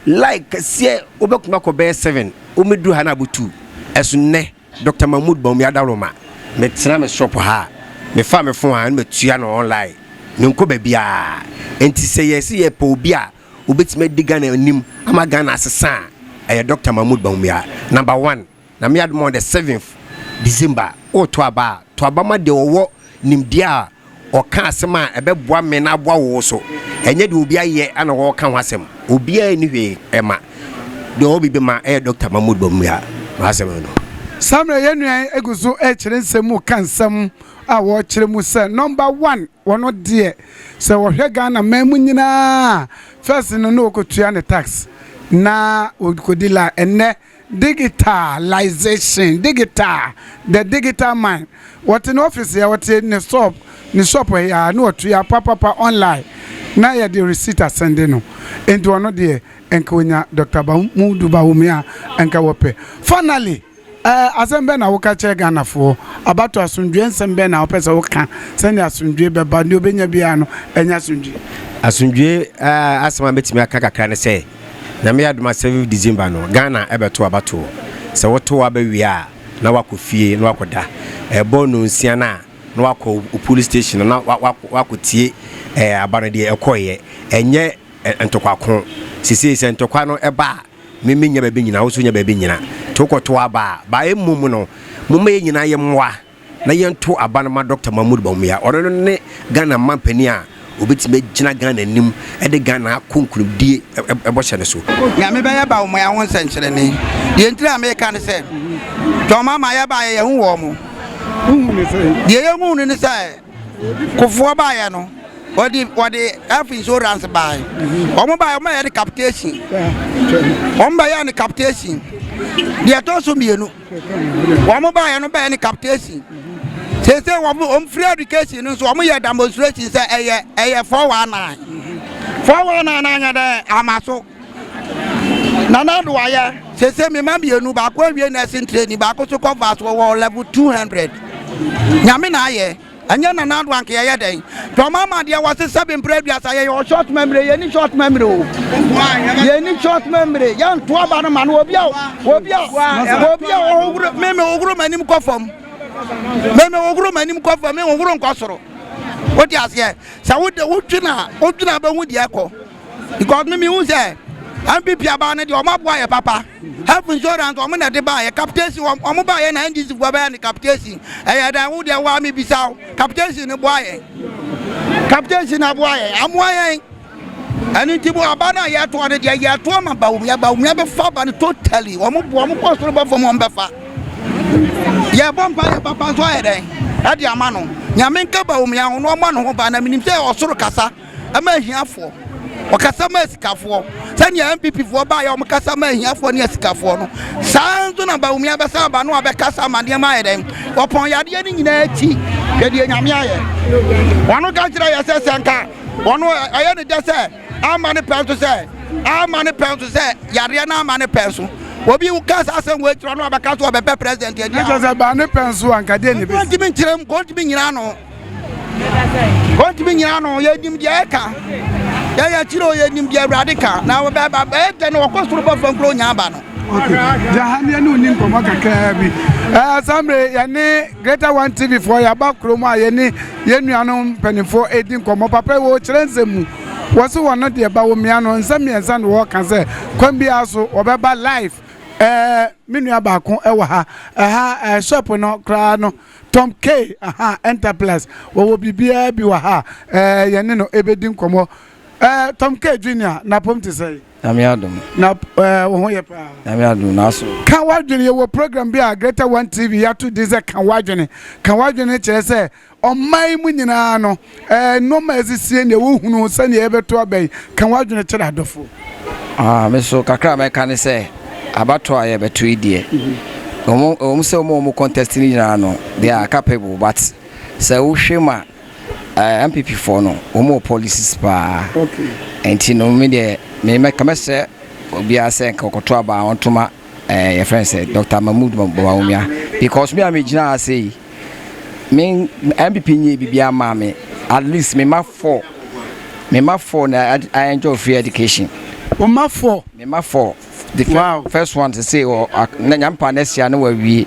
like kɛseɛ wobɛkuma akɔ bɛyɛ 7 womɛduru ha na abotu ɛso nnɛ Doctor Mahmood Bawumia Dawuroma, Metena me shop ha a, mefa me phone a na matua no online, menkɔ baabiara. Enti sɛ yɛse yɛpɛ obi a obetumi adi Ghana anim ama Ghana asesa a, ɛyɛ Doctor Mahmood Bawumia. Number one, Nyame adom a on the seventh December, woreto aba a, to aba ma deɛ ɔwɔ nimdeɛ a ɔka asɛm a ɛbɛboa me na aboa wo so. Ɛnyɛ deɛ obi ayɛ na ɔreka ho asɛm. Obiara nni hwee ɛma. Deɛ ɔwɔ biribi ma ɛyɛ Dɔkta Mahmood Bawumia. M'asɛm no no. Saa mmerɛ yɛn nua yi gu so rekyerɛ nsɛm mu ka nsɛm a wɔrekyerɛ mu sɛ number one wɔno deɛ sɛ wɔhwɛ Ghana man mu nyinaa a first no na wɔkɔtua ne tax na wɔkɔdi line ɛnnɛ Digitalization, digital, the digital man. Wɔte ne office yɛ, wɔte ne shop, ne shop yɛ a na wɔtua papapa online na yɛde receipt asɛnde no. Enti ɔno deɛ nka onya Dr. Bamudu Bawumia nka wɔpɛ. Finally, eh, asɛm bɛn na woka kyerɛ Ghanafoɔ? Abato asomdwoeɛ nsɛm bɛn na wopɛ sɛ woka sɛnea asomdwoeɛ bɛba, deɛ obɛnya biara no ɛnyɛ asomdwoeɛ? Asomdwoeɛ eh, asɛm a mɛtumi aka kakra ne sɛ, Nyame adom a 7th December no Ghana bɛto abatoɔ. Sɛ woto aba wie a na wakɔ fie na wakɔ da. Ɛbɔ nonsia no a na wakɔ wo police station no na wakɔ tie aba no deɛ ɛkɔeɛ. Ɛnyɛ ntɔkwa ko. Sesei sɛ ntɔkwa no ɛba a me mennya baabi nyina wo nso nya baabi nyina. Nti wokɔ to aba a ba mmom no momma yɛn nyinaa yɛmmoa. na yɛnto aba no ma Dɔkta Mahmood Bawumia. Ɔno no ne Ghana manpanin a obetumi agyina Ghana anim de Ghana akɔ nkunimdie bɔhyɛ no so. Nyame bɛyɛ Bawumia ho nsɛnkyerɛnne. Deɛ ntira a meka ne sɛ, Tɔmama yɛbaeɛ yɛhu wɔn mo. Deɛ yɛhu no ne sɛ, Kofoɔ baeɛ no, wɔde wɔde health insurance baeɛ. Wɔn baeɛ wɔn bɛyɛ ne capitation. Wɔn bɛyɛ ne capitation. Deɛ ɛtɔ so mmienu. Wɔn baeɛ no bɛyɛ ne capitation. Seesei wɔn wɔn free education no nso wɔn yɛ demonstration sɛ ɛyɛ ɛyɛ 419. 419 anyɛ dɛ ama so. Nana Addo ayɛ. Seesei me mma mmienu baako awie nursing training baako nso kɔ vas wɔwɔ level 200. Nyame na ayɛ. Ɛnyɛ Nana Addo anka yɛyɛ dɛn? Dɔm ama deɛ wɔse sɛbe mprɛ aduasa yɛyɛ wɔ short memory yɛni short memory o yɛni short memory yɛnto aba no ma no obi a obi a obi a ɔhohoro me me hohoro m'anim kɔ fam me me hohoro m'anim kɔ fam me hohoro nkɔ soro wote aseɛ sɛ wode wodwena wodwena bɛhu deɛ ɛkɔ because me mehu sɛ NPP abaa no deɛ ɔmo aboa yɛ papa health insurance ɔmo na ɛde baa yɛ capitation ɔmo baa yɛ na NDC foɔ bɛyɛ ne capitation ɛyɛ dɛ wo deɛ waa mi bisa wo capitation no boa yɛn capitation na aboa yɛn amoa yɛn ɛno nti mo aba no a yɛtoɔ no deɛ yɛtoɔ ma Bawumia Bawumia bɛfa aba no totally ɔmo boa ɔmo kɔ soro bɔ fam ɔmo bɛfa yɛbɔ mpa yɛ papa nso ayɛ dɛn ɛde ama no nyame nka Bawumia ho na ɔmmɔ ne ho ban na menim sɛ ɔsoro kasa ma ahiafoɔ, ɔkasa ma asikafoɔ. Sɛnea NPP foɔ baeɛ a wɔkasa ma ahiafoɔ ne asikafoɔ no, saa nso na Bawumia bɛsan aba no abɛkasa ama nneɛma ayɛ dɛn? Wɔpɔn yadeɛ no nyinaa akyi. Hwɛ deɛ Nyame ayɛ. Wɔn ka kyerɛ yɛ sɛ sɛ nka wɔn ɛyɛ ne dɛ sɛ ama ne pɛn so sɛ ama ne pɛn so sɛ yadeɛ no ama ne pɛn so. Obi ka saa asɛm wɔ akyerɛ no abɛka so ɔbɛpɛ president adi. Ɛkyɛ sɛ baa ne pɛn so anka deɛ ne bɛsi. Ntumi nkyerɛ mu, kɔntumi nyina ano. Wɔntumi nyina no, yɛnim deɛ ɛka. Yɛyɛ akyire o, yɛnim deɛ Awurade ka. Na wɔbɛba bɛyɛ dɛ na wɔkɔ soro bɔ fam kuro nya aba no. Okay, gya ha ne yɛne wo nkɔmmɔ kakraa bi. Ɛɛ saa mmerɛ yɛne Greater One TV foɔ yɛaba kurom a yɛne yɛn nuanom mpanimfoɔ redi nkɔmmɔ. Papa yi wɔrekyerɛ nsɛm mu. Wɔse wɔn deɛ Bawumia no nsɛm mmiɛnsa na wɔreka sɛ kwan biara so wɔbɛba live. Ɛɛ me nua baako wɔ ha. Ɛha ɛɛ shop no koraa no Tom K aha Enterprise wɔwɔ biribiara bi wɔ ha a ɛɛ yɛne no ɛbɛdi nkɔmmɔ. Ɛɛ Tom K Junior napom te sɛn? Nyame adom. Na ɛɛ wo ho yɛ paa? Nyame adom na aso. Ka w'adwene yɛwɔ program bi a Greater One TV yɛato din sɛ Ka W'adwene. Ka W'adwene kyerɛ sɛ ɔman yi mu nyinaa no ɛɛ nneɛma a ɛsisie nea wohunu sɛnea yɛbɛto aba yi ka w'adwene kyerɛ adɔfo. Ah, me so kakra a mɛka ne sɛ abatoɔ a yɛbɛto yi deɛ wɔn wɔn sɛ wɔn a wɔn contest no nyinaa no they are capable but sɛ wohwɛ mu a eh, NPP foɔ no wɔn wɔ policies paa nti no me deɛ me mɛka mɛsrɛ obiara sɛ nka ɔkɔto aba a ɔntoma eh, yɛfrɛ no sɛ Dr. Mahmood Bawumia because me a megyina ha sei Me NPP nyɛ biribiara maa me at least me ma four me ma four na I enjoy free education. Wo ma four? Me ma four. The wow. first one to say wɔ na nyampa next year no wawie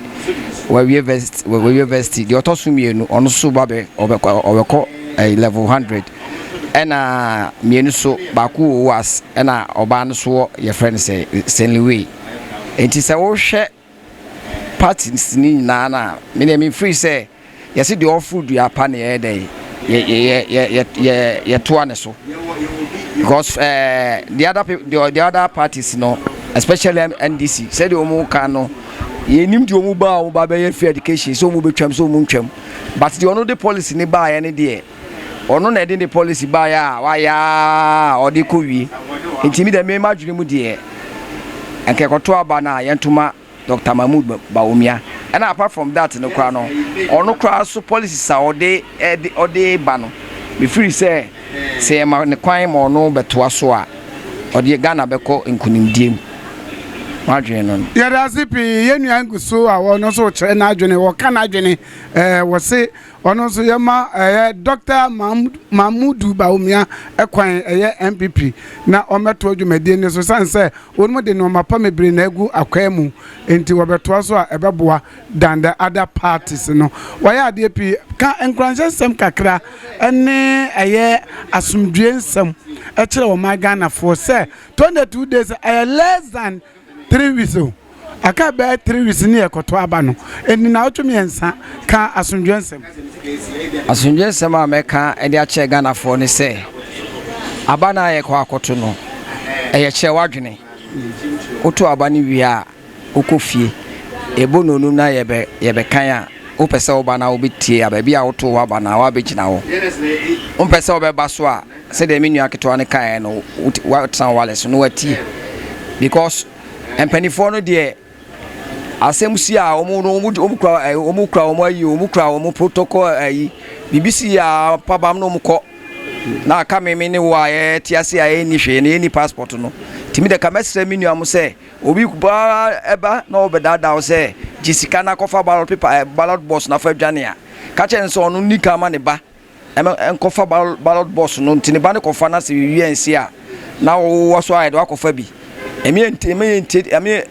wawie university wawie university deɛ ɔtɔ so mmienu ɔno nso ba bɛ ɔbɛkɔ ɔbɛkɔ eh, level hundred ɛna mmienu so baako wɔ was ɛna ɔbaa no so wɔ yɛfrɛ no sɛ Stanley Way nti sɛ wohwɛ parties no nyinaa no a, me deɛ me firi sɛ yɛse deɛ ɔforo dua pa na yɛyɛ dɛn yɛtoa ne so because uh, the other the, the other parties no especially NDC sɛdeɛ wɔn ka no yɛnim deɛ wɔn ba a wɔn ba bɛyɛ free education sɛ wɔn bɛtwam sɛ wɔn ntwam but deɛ ɔno de policy ne baayɛ ne deɛ ɔno na ɛde ne policy baayɛ a wayɛ a ɔde kɔ wie nti mi deɛ mi ma adwene mu deɛ Nka yɛkɔto aba no a yɛntoma Doctor Mahmood Bawumia. Ɛna apart from that no koraa no, ɔno koraa so policies a ɔde ɛde ɔde ba no, me feel sɛ sɛ yɛma ne kwan ma ɔno bɛtoa so a, ɔde Ghana bɛkɔ nkunimdie mu. M'adwene no no. Yɛda ase pii yɛn nua ngu so a ɔno nso rekyerɛ n'adwene, ɔka n'adwene ɛɛ wɔse ɔno nso yɛma ɛyɛ Dr. Mahmudu Bawumia kwan ɛyɛ NPP na ɔmmɛtoa dwumadie no so sane sɛ wɔn de nnoɔma pa bebree na agu akwaa mu nti wɔbɛtoa so a ɛbɛboa than the other parties no. Wɔayɛ adeɛ pii. Ka nkuranhyɛ nsɛm kakra ne ɛyɛ asomdwie nsɛm kyerɛ ɔman Ghanafoɔ sɛ 22 days ɛyɛ less than Three weeks o, aka bɛyɛ three weeks ne yɛkɔto aba no, ɛnni naawɔtwe mmiɛnsa, ka asomdwoeɛ nsɛm. Asomdwoeɛ nsɛm a mɛka de akyerɛ Ghanafoɔ ne sɛ, aba no a yɛkɔ akɔto no, ɛyɛ kyerɛ w'adwene. Woto aba no wie a, wokɔ fie, ɛbɔ nnɔnum na yɛbɛ yɛbɛkan a, wopɛ sɛ woba na wobɛtie a, baabi a wotoo w'aba no a, woabɛgyina hɔ. Wompɛ sɛ wobɛba so a, Sɛdeɛ me nua ketewa no kaeɛ no, woatena wo wireless so na woatie because mpanimfoɔ no deɛ Asɛm si a wɔn no wɔn wɔn kura ɛɛ wɔn kura wɔn ayi wɔn kura wɔn protocol ayi biribi si a pabam na wɔn kɔ na aka me me ne wo a yɛte ase a yɛnni hwee no yɛnni passport no tumi de ka mɛsrɛ me nua mo sɛ obi baa ɛba na ɔbɛdaadaa wo sɛ gye sika na kɔfa ballot paper ɛ ballot box na fa dwane a ka kyerɛ no sɛ ɔno ni kan ma ne ba ɛmɛ nkɔfa ballot box no nti ne ba no kɔfa na sɛ biribi ansi a na wowɔ so ayɛ de wakɔfa bi ɛmi ɛmi ɛmi ɛmi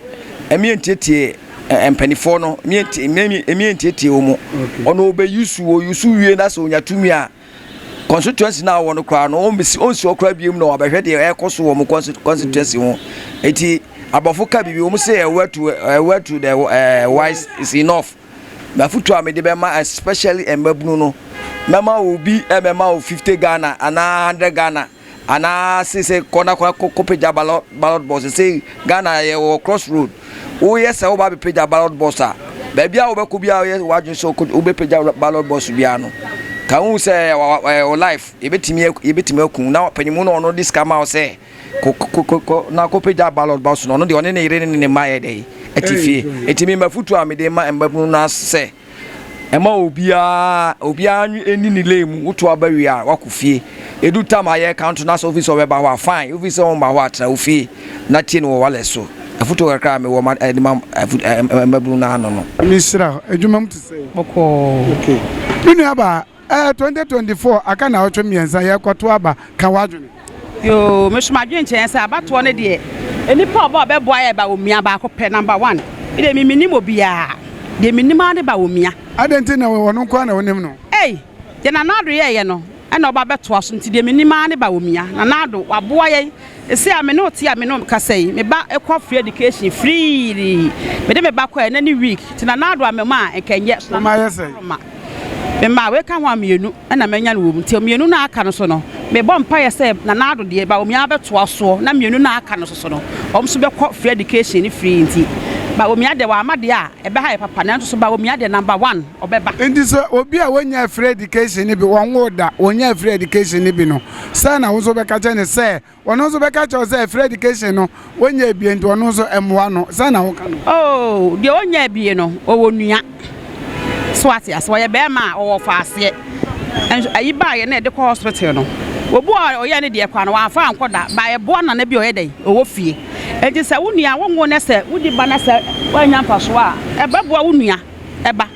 ɛmi ntietie mpanimfoɔ no ɛmi ɛmi ɛmi ntietie wɔn ɔno ɔbɛyi su ɔyi su wie na sɛ onya tumi a constituency na awɔ no koraa no ɔnsi ɔnsi hɔ koraa biem na wabɛhwɛ deɛ ɛrekɔ so wɔ wɔn constituency ho eti abɔfo ka biribi wɔn sɛ a word to a word to the uh, wise is enough. M'afotu a mede bɛma especially mmabunu no, mɛma obi ɛmɛma wo 50 Ghana anaa 100 Ghana anaa se sɛ kɔ na kɔ kɔpagya ballot ballot box sɛ Ghana yɛ wɔ cross road woyɛ sɛ woba bɛpagya ballot box a baabi a wobɛkɔ biara woyɛ w'adwene sɛ wobɛpagya ballot box biara no ka hu sɛ wɔ life yɛbɛtumi yɛbɛtumi aku na panyimu na ɔno de sika ma wo sɛ Kɔ kɔ kɔ kɔ na kɔpagya ballot box no ɔno deɛ ɔne ne yere ne ne mma yɛ dɛ ɛte fie eti mi mafutu a mede ma mmabunu no sɛ ɛma obiara obiara ɛni ne lane mu woto aba wie a wakɔ fie edu tam a yɛ count na sɛ ofisi ɔbɛba hɔ a fine ofisi sɛ ɔmba hɔ a tena wo fie na tie no wɔ wireless so afutuo kakra a mewɔ ma ɛde ma mmabunu no ano no. Mesrɛ adwuma mu te sɛ. Bɔkɔɔ. Okay. Me nua baa Ɛɛ 2024 aka naawɔtwe mmiɛnsa yɛrekɔto aba, ka w'adwene. Yoo me so madwene kyɛn sɛ abatoɔ no deɛ nnipa ɔba ɔbɛboa yɛ Bawumia baako pɛ number one me deɛ me menim obiara deɛ menim ara ne Bawumia. Adɛn nti na ɔno nko ara na wonim no? Ei deɛ Nana Addo yɛɛyɛ no ɛna ɔba bɛtoa so nti deɛ menim ara ne Bawumia Nana Addo waboa yɛn Sesei a me ne wo te a me ne wo kasa yi, me ba kɔ free education free. Me de me ba kɔ ɛnɛ ne week. Nti Nana Addo a mema a nka ɛnyɛ. So Nana Addo ma. Me ma wei ka ho a mmienu na manya no wɔ mu. Nti mmienu no a aka no so no, me bɔ mpaeɛ sɛ Nana Addo deɛ Bawumia bɛtoa soɔ na mmienu no a aka no so so no, wɔn nso bɛkɔ free education no free. Nti Bawumia deɛ wamma deɛ a, ɛbɛha yɛ papa. Nanso so Bawumia deɛ number one ɔbɛba. Nti sɛ obi a wɔnyaa free education no bi, wɔnwoo da, wɔnyaa free education no bi no, Sɛn na wo nso wobɛka kyerɛ no sɛ ɔno nso bɛka kyerɛ wo sɛ free education no wɔnyɛ abie nti ɔno nso mmoa no? Sɛn na woka no? Oh, deɛ ɔnyɛ abie no, ɔwɔ nua. So ate ase? Ɔyɛ bɛrima a ɔwɔ faaseɛ. Nso ayi baayɛ na ɛde kɔ hospital no, obi a ɔyɛ ne deɛ koraa no, wamfa ankɔ da. Ba ɛboa nana bi a ɔyɛ dɛn? Ɔwɔ fie. Enti sɛ wo nua, wonwo no sɛ wodi ba na sɛ woannya mfasoɔ a, ɛbɛboa wo nua ba.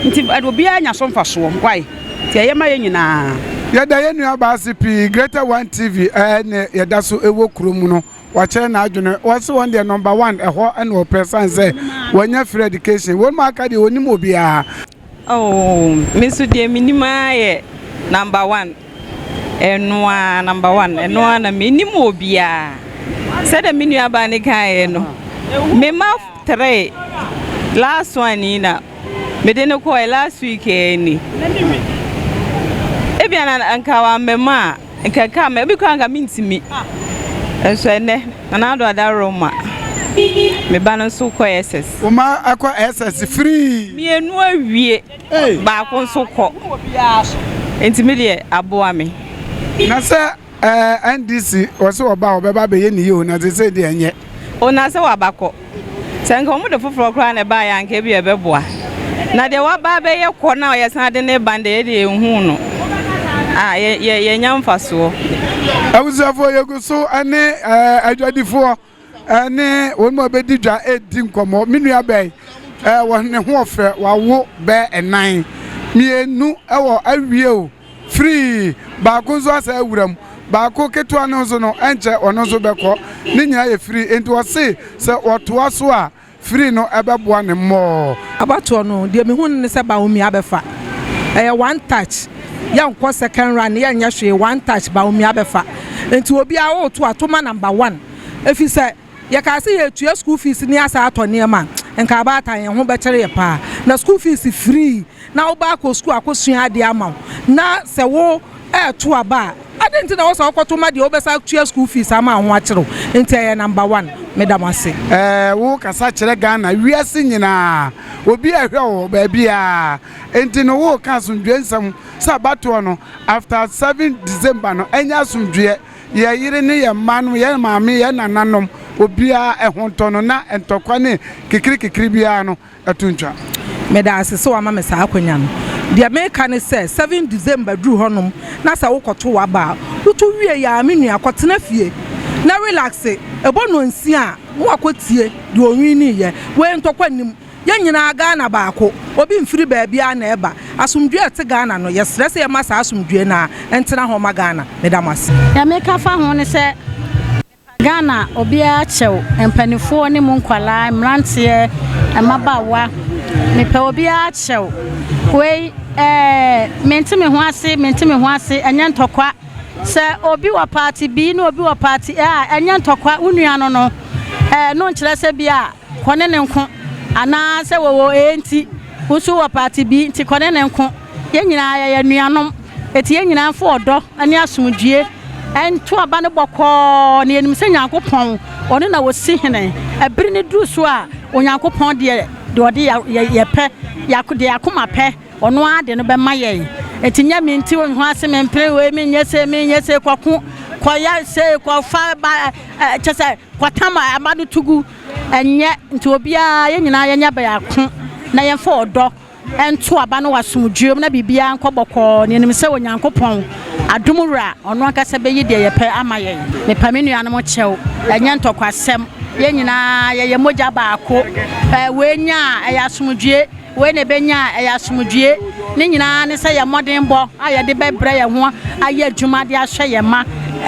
Nti ɛde obiara nya so mfasoɔ wai nti ɛyɛ ma yɛn nyinaa. Yɛda yɛn nua baa ase pii Greater One TV ɛne yɛda so ɛwɔ kuro mu no wakyerɛ n'adwene ɔse wɔn deɛ number one ɛhɔ ɛna ɔpɛ sane sɛ wanya free education wɔn mu aka deɛ ɔnim obiara. Oh me nso deɛ menim ara yɛ number one. Ɛno ara, number one, ɛno ara na mennim obiara. Sɛdeɛ me nuabaa no kaeɛ no, me mma three, last one yi na mede no kɔɛ last week ni. Ebia na nka wamma mu a, nka ɛka me, ebi koraa nka mentumi. Nso ɛnnɛ, Nana Addo Adaworoma, me ba no nso kɔ SS. Wo mma akɔ SS free? Mmienu awie. Baako nso kɔ. Nti me deɛ aboa me. Na sɛ ɛɛ NDC wɔse ɔba a ɔbɛba abɛyɛ ne yie o na sesei deɛ ɛnyɛ. O na sɛ waba kɔ. Sɛ nka wɔn de foforɔ koraa na ɛbaeɛ a nka ebia ɛbɛboa. Na deɛ waba abɛyɛ kɔ na yɛsan de no reba no deɛ yɛdeɛ yɛnhuu no a yɛ yɛ yɛnya mfasoɔ. Abusuafoɔ yɛgu so ne ɛɛ adwadifoɔ. ne wɔn a wɔbɛdi dwa redi nkɔmmɔ. Me nua bɛn wɔ ne ho ɔfɛ, wawo bɛɛ ɛnan, mmienu wɔ awie o, firii, baako nso asɛ awura mu, baako ketewa no nso no ɛnkyɛ ɔno nso bɛkɔ, ne nyinaa yɛ firii, enti ɔse sɛ wɔtoa so a firii no ɛbɛboa ne mmɔɔ. Abatoɔ no deɛ mehu no ne sɛ Bawumia bɛfa. Ɛyɛ one touch. Yɛnkɔ second round yɛnyɛ hwee one touch Bawumia bɛfa. Nti obiara woreto a to ma number one. Efisɛ yɛkaa sɛ yɛretua school fees ne asan atɔ nneɛma a, nka abaatan yɛn ho bɛkyere yɛ paa. Na school fees free na wo ba akɔ school akɔsua adeɛ ama wo. Na sɛ wo reto aba a, adɛn nti na ɛwɔ sɛ wokɔto ma deɛ wobɛsan atua school fees ama wo ho akyere wo? Nti ɛyɛ number one. Meda mo ase. Ɛɛ wo kasa kyerɛ Ghana wiase nyinaa obi ɛhwɛ wo baabiaa enti no wo ka asomdwoeɛ nsɛm sɛ abatoɔ no after 7 December no ɛnyɛ asomdwoeɛ yɛ yere ne yɛ mma nom yɛ maame yɛ nananom obiara ɛho ntɔ no na ntɔkwa ne kikirikikiri biara no ɛto ntwa. Meda ase sɛ wama me saa akwanya no. Deɛ meka ne sɛ, 7 December duru hɔnom na sɛ wokɔto w'aba a, woto wie yɛ a me nua kɔtena fie na relaxe. Ɛbɔ nnɔnsia a na wakɔtie deɛ ɔwiniiɛ. Wei ntɔkwa nnim. Yɛn nyinaa Ghana baako, obi mfiri baabiara na ɛba. Asomdwoeɛ a ɛte Ghana no, yɛsrɛ sɛ yɛmma saa asomdwoeɛ no ara ntena hɔ mma Ghana. Meda mo ase. Deɛ meka fa ho ne sɛ, Ghana obiara kyɛw, mpaninfoɔ ne mu nkwadaa, mmeranteɛ, mmabaawa, mepɛ obiara kyɛw. Wei ɛɛ mente me ho ase, mente me ho ase, ɛnyɛ ntɔkwa. Sɛ obi wɔ party B na obi wɔ party A a, ɛnyɛ ntɔkwa, wo nua no no, ɛɛ no nkyerɛ sɛ bi a kɔ ne ne nko anaa sɛ wɔwɔ A nti wo nso wɔ party B nti kɔ ne ne nko. Yɛn nyinaa yɛyɛ anuanom, enti yɛn nyinaa mfa ɔdɔ ne asomdwie nto aba no bɔkɔɔ, na yɛnim sɛ Nyankopɔn, ɔno na ɔsi hene. Ɛbere no duru so a, Onyankopɔn deɛ, deɛ ɔde yɛ pɛ, deɛ yɛn akoma pɛ, ɔno ara de no bɛma yɛn. Enti nyɛ me nti wo ho ase, mempere wei, menyɛ sei, menyɛ sei, kɔko, kɔyɛ sei, kɔfa ba, kyɛ sɛ kɔtam aba no to gu. Ɛnyɛ, nti obiara, yɛn nyinaa yɛnyɛ biako na yɛmfa ɔdɔ nto aba no wɔ asomdwoeɛ mu na biribiara nkɔ bɔkɔɔ, na yɛnim sɛ Onyankopɔn, adom Wura, ɔno ankasa bɛyi deɛ yɛpɛ ama yɛn. Mepa me nuanom kyɛw, ɛnyɛ ntɔkwasɛm, yɛn nyinaa yɛyɛ mogya baako. Wei nya a, ɛyɛ asomdwoeɛ, wei na ɛbɛnya a, ɛyɛ asomdwoeɛ. Ne nyinaa ne sɛ yɛn mmɔdenbɔ a yɛde bɛbrɛ yɛn ho ayɛ adwuma de ahwɛ yɛn mma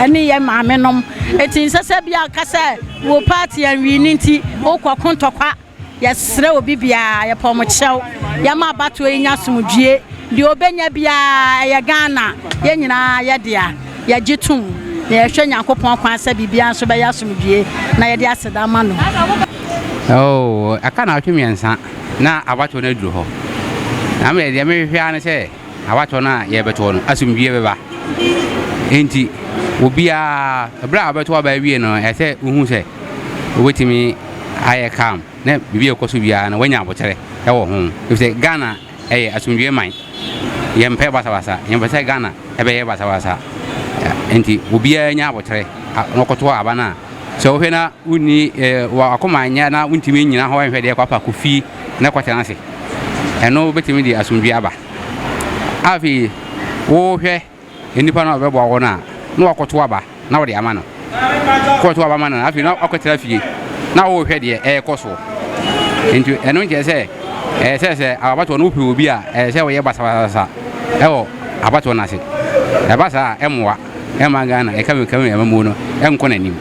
ne yɛn maamenom. Enti nsɛ sɛ bi a ka sɛ wo party anwini nti wokɔko ntɔkwa. Yɛsrɛ obi biara, yɛpɛ wɔn kyɛw, yɛma abatoɔ yi nya asomdwie, deɛ ɔbɛnya biara ɛyɛ Ghana, yɛn nyinaa yɛ dea, yɛgye tom, na yɛhwɛ Nyankopɔn kwan sɛ biribiara nso bɛyɛ asomdwie, na yɛde aseda ama no. Oh, aka naawɔtwe mmiɛnsa na abatoɔ no aduru hɔ. Na me deɛ mehwehwɛ ara ne sɛ abatoɔ no a yɛrebɛtoɔ no, asomdwie bɛba. Enti obiara, berɛ a wobɛto aba awie no, ɛsɛ sɛ wohu sɛ wobɛtumi ayɛ calm na biribi a ɛkɔ so biara no woanya aboterɛ wɔ ho. Ɛfiri sɛ Ghana ɛyɛ asomdwie man. Yɛmpɛ basabasa, yɛmpɛ sɛ Ghana ɛbɛyɛ basabasa. Enti obiara nya aboterɛ na ɔkɔto aba no a, sɛ wohwɛ na wonni w'akoma nyɛ na wontumi nnyina hɔ nhwɛ deɛ ɛkɔ afa kɔ fie na kɔtena ase. Ɛno bɛtumi de asomdwie aba. Afei wohwɛ nnipa no a wɔbɛboa wo no a, na wakɔto aba na wode ama no. Kɔto aba ma no afei na wakɔtena fie na wohwɛ deɛ ɛrekɔ soɔ. Nti ɛno nkyerɛ sɛ ɛyɛ sɛ sɛ abatoɔ no wopɛ obi a ɛyɛ sɛ woyɛ basabasa ɛwɔ abatoɔ no ase. Ɛba saa a ɛmmoa ɛmma Ghana ɛka mi kame amamuo no ɛnkɔ n'anim.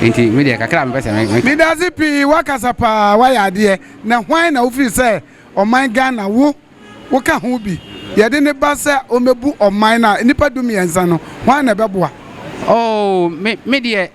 Nti me deɛ kakra a mepɛ sɛ me. Medase pii wakasa paa wayɛ adeɛ na hwan na wofiri sɛ ɔman Ghana wo woka ho bi yɛde ne ba sɛ ɔmɛbu ɔman no a nnipa du miɛnsa no hwan na ɛbɛboa. Oh me me deɛ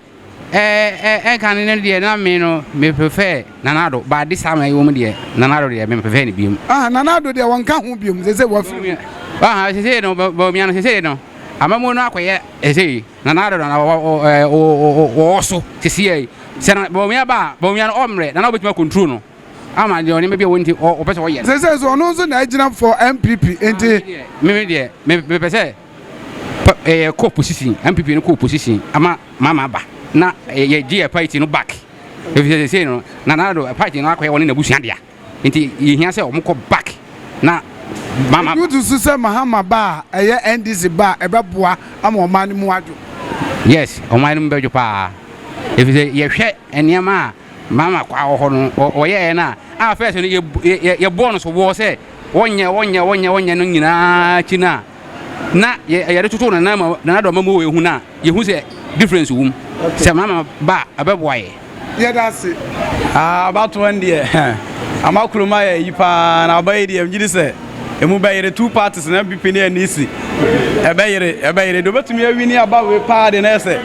ɛɛ ɛka no no deɛ na me no me prefer Nana Addo but this time ɛwɔ mu deɛ Nana Addo deɛ me prefer no biom. Ah Nana Addo deɛ wɔnka ho biom sese wafiri mu. Ah sese no Bawumia no sese no amamuo no akɔyɛ sese Nana Addo na wɔwɔ so sese yi sɛ na Bawumia ba a Bawumia no ɔmmerɛ Nana wobɛtumi acontrol no. Ama deɛ nneɛma bi a wɔn nti ɔpɛ sɛ ɔyɛ no. Sese nso ɔno nso na agyina for NPP nti. Me me deɛ me mepɛ sɛ ɛyɛ kɔ opposition NPP no kɔ opposition ama mama aba na yɛ gye yɛ party no back efisɛ sese no Nana Addo party no akɔyɛ wɔne n'abusua dea nti yɛhia sɛ wɔn kɔ back na mama. Wotu so sɛ Mahama ba a ɛyɛ NDC ba a ɛbɛboa ama ɔman no mu adwo. Yes ɔman no mu bɛdwo paa efisɛ yɛhwɛ nneɛma a Mama kwa wɔ hɔ no wɔyɛɛ no a a first no yɛbɔɔ no soboɔ sɛ wɔnyɛ wɔnyɛ wɔnyɛ wɔnyɛ no nyinaa akyi no a na yɛde toto nana ma nana dɔma mu wɔ ehu no a yɛhu sɛ difference wɔ mu sɛ mama ba a ɛbɛboa yɛ. Yɛda ase. Ah abatoɔ no deɛ ama kurom ayɛ ayi paa na aba yi deɛ megye di sɛ emu bɛyere two parties na NPP ne NDC ɛbɛyere ɛbɛyere deɛ obetumi awini aba wei paa deɛ na yɛ sɛ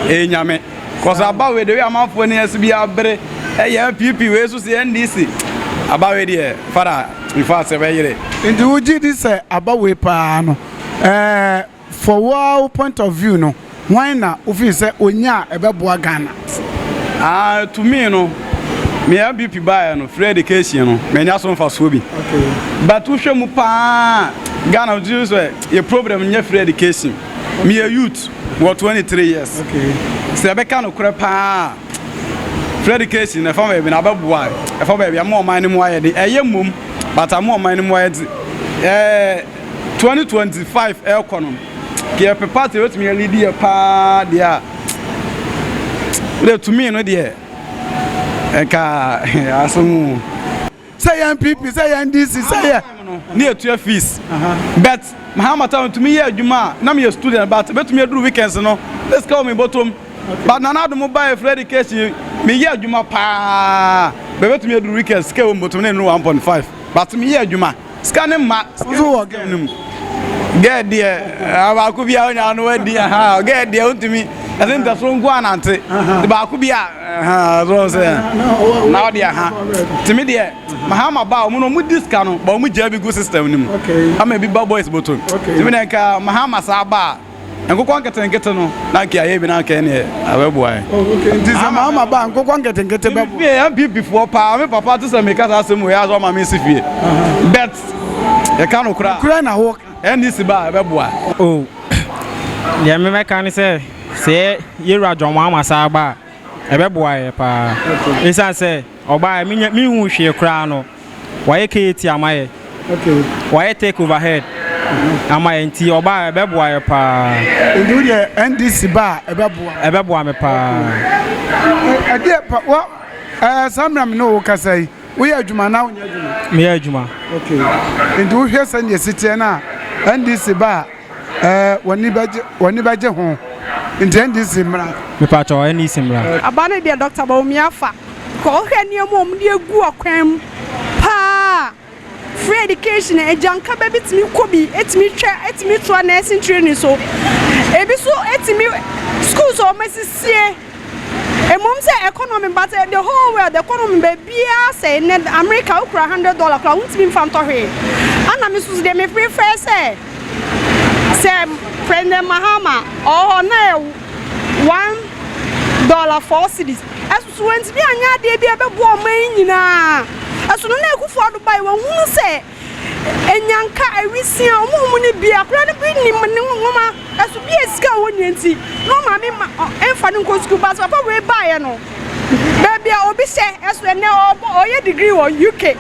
ɛyɛ nyame. Cause aba wei the way amanfoɔ ani asi bi abere ɛyɛ NPP wei nso sɛ NDC aba wei deɛ fada in fact ɛbɛyere. Nti wo gye di sɛ aba wei paa no ɛɛ for wo point of view no hwan na wo feel sɛ onya a ɛbɛboa Ghana? Ah to me no me NPP baeɛ no free education no manya so mfasoɔ bi but wohwɛ mu paa Ghana wo gye sɛ yɛ problem nyɛ free education. Meyɛ youth wɔ 23 years. Sɛ yɛbɛka nokorɛ paa a, Free education ɛfa baabi na abɛboa ɛfa baabi ama ɔman no mu ayɛ den ɛyɛ mmom but ama ɔman no mu ayɛ den ɛɛ 2025 ɛrekɔ no yɛpɛ party ɛbɛtumi alidi yɛ paa deɛ a wode tumi no deɛ ɛnka asɛm o. Sɛ yɛ NPP sɛ yɛ NDC sɛ yɛ. Ne yɛtua fees but Mahama time tumi yɛ adwuma a na meyɛ student but bɛtumi aduru weekends no na sika wɔ me bɔtɔm but Nana Addo mo baeɛ free education meyɛ adwuma paa but bɛtumi aduru weekends sika wɔ me bɔtɔm na ɛnuru 1.5 but meyɛ adwuma sika ne mma sika wɔ game no mu gɛɛ deɛ ah, baako bi a wonya no wadi aha gɛɛ deɛ wontumi ɛsɛ ntasoro nko anante baako bi a so sɛ na wode aha tumi deɛ mahama ba ɔmo no ɔmo di sika no ba ɔmo gyaa bi gu system no mu ama ebi ba boys bɔtɔm tumi deɛ nka mahama saa ba a Nkokɔ nketenkete no na nka yɛayɛ bi na nka ɛneɛ abɛboa yɛn. Oh, okay. Nti sɛ maa ma ba nkokɔ nketenkete bɛboa. Fie NPP foɔ paa me papa te sɛ meka saa asɛm wei asɛ ɔma me nsi fie. Bet yɛka no koraa. Kura na wo. NDC ba a ɛbɛboa. Oh, deɛ memɛka ne sɛ sɛ yɛwura John Mahama saa ba a ɛbɛboa yɛ paa. Ɛsiane sɛ ɔbaa menhu hwee koraa no. Wayɛ KAT ama yɛ. Wayɛ take over head ama yɛ nti ɔba a ɛbɛboa yɛ paa. Nti wo deɛ NDC ba a ɛbɛboa? Ɛbɛboa me paa. Ɛdeɛ pa wa ɛɛ saa mmerɛ me ne wo kasa yi woyɛ adwuma anaa wonyɛ adwuma? Meyɛ adwuma. Okay nti wohwɛ sɛdeɛ ɛsi teɛ no a NDC ba a. Ɛɛ w'ani bɛgye w'ani bɛgye ho nti NDC mmra. Mepakyɛw NDC mmra. Aba no deɛ Doctor Bawumia afa because wohwɛ nneɛma a wɔde agu ɔkwan mu paa free education agyanka bɛ bi tumi kɔ bi tumi twɛ tumi toa nursing training so ebi so tumi schools a wɔasisie Mmom sɛ economy but the whole world economy baabiara sɛe nnɛ America wokura $100 koraa wontumi mfa ntɔ hwee ana me nso deɛ me prefer sɛ sɛ President Mahama ɔwɔ hɔ na yɛ $1 4 cedis ɛso so wantumi anyɛ adeɛ bi a ɛbɛboa ɔman yi nyinaa ɛso no na Akufo Addo bae wahunu sɛ Enyanka, awisia, wɔn a wɔnni bi, akwadaa no bi nim ne nwoma, ɛso bi a sika a wɔnni nti, na ɔmaame ma ɛmfa no nkɔ sukuu. But papa wei baeɛ no, baabi a obi hyɛ, ɛso ɛnɛ ɔbɔ ɔyɛ degree wɔ UK.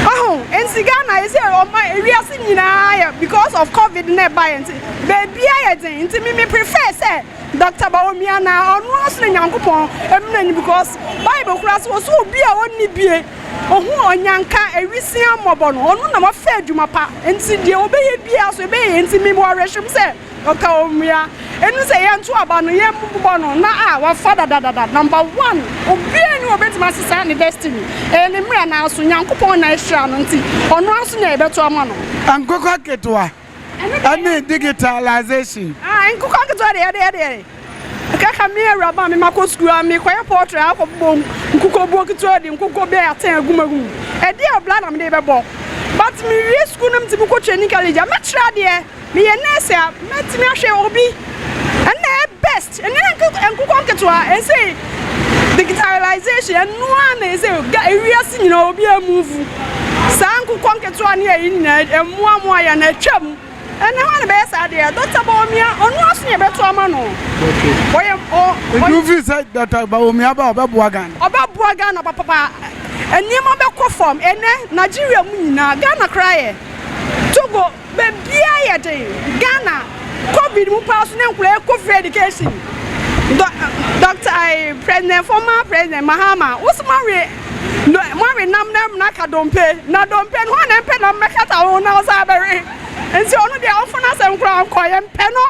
Ɔho, nti Ghana yɛ sɛ ɔma ewiase nyinaa yɛ because of COVID na ɛbaeɛ nti, baabiara yɛ den. Nti me me prefer sɛ Doctor Bawumia na ɔno ara so na Nyankopɔn amuna ni because Bible koraa so ɔsɛ obi a ɔnni bie. Ohun ɔnyanka, awisiaa mmɔbɔ no, ɔno na wafa adwuma pa, enti deɛ ɔbɛyɛ biara so ɛbɛyɛ yie, enti mewɔ awerɛhyem sɛ Dɔkta Owuya, ɛnu sɛ yɛnto aba no, yɛmmobɔ no, na a wafa dadadada, number one, obiara nni hɔ a ɔbɛtumi asesa ne destiny, ɛyɛ ne mmerɛ nanso Nyankopɔn na ahyira no, nti ɔno ara nso na yɛbɛto ama no. Nkokɔ ketewa ne digitalization. Ah, nkokɔ nketewa deɛ ɛdeɛ ɛdeɛ. Kaka me awuraba a mema kɔ sukuu a mekɔyɛ poultry a akɔbobɔ nkokɔbuo ketewa de nkokɔ bɛyɛ atɛn agu mu agu mu. Ɛdeɛ ɔbla na mede bɛbɔ. But mewie sukuu na metumi kɔ training college a mɛkyerɛ adeɛ. Meyɛ nurse a mɛtumi ahwɛ obi. Ɛnna ɛyɛ best. Ɛnɛ nkokɔ nketewa ɛsɛ digitalization ɛno ara na ɛsɛ ewiase nyinaa obi amuvu. Saa nkokɔ nketewa ne ɛyi nyinaa ɛmmoamoa yɛn atwam. Ɛnɛ hwan na bɛyɛ saa adeɛ? Dɔkta Bawumia, ɔno ara so na yɛbɛto ama no. Ɔyɛ ɔ. Nti wofiri sɛ Dɔkta Bawumia ba a ɔbɛboa Ghana? Ɔbɛboa Ghana papapa. Nneɛma bɛkɔ fam. Ɛnɛ Nigeria mu nyinaa, Ghana koraa yɛ. Togo, baabiara yɛ den. Ghana, Covid mu paa so na nkwadaa kɔ free education. Dɔ Dɔkta ɛɛ President, former President Mahama, wo so moawe No, moawe nam na amena aka dompe, na dompe no, hwan na ɛmpɛ nam bɛkata ho na ɔsan bɛwe? Nti ɔno deɛ, ɔmfa n'asɛm koraa nkɔ, yɛmpɛ no.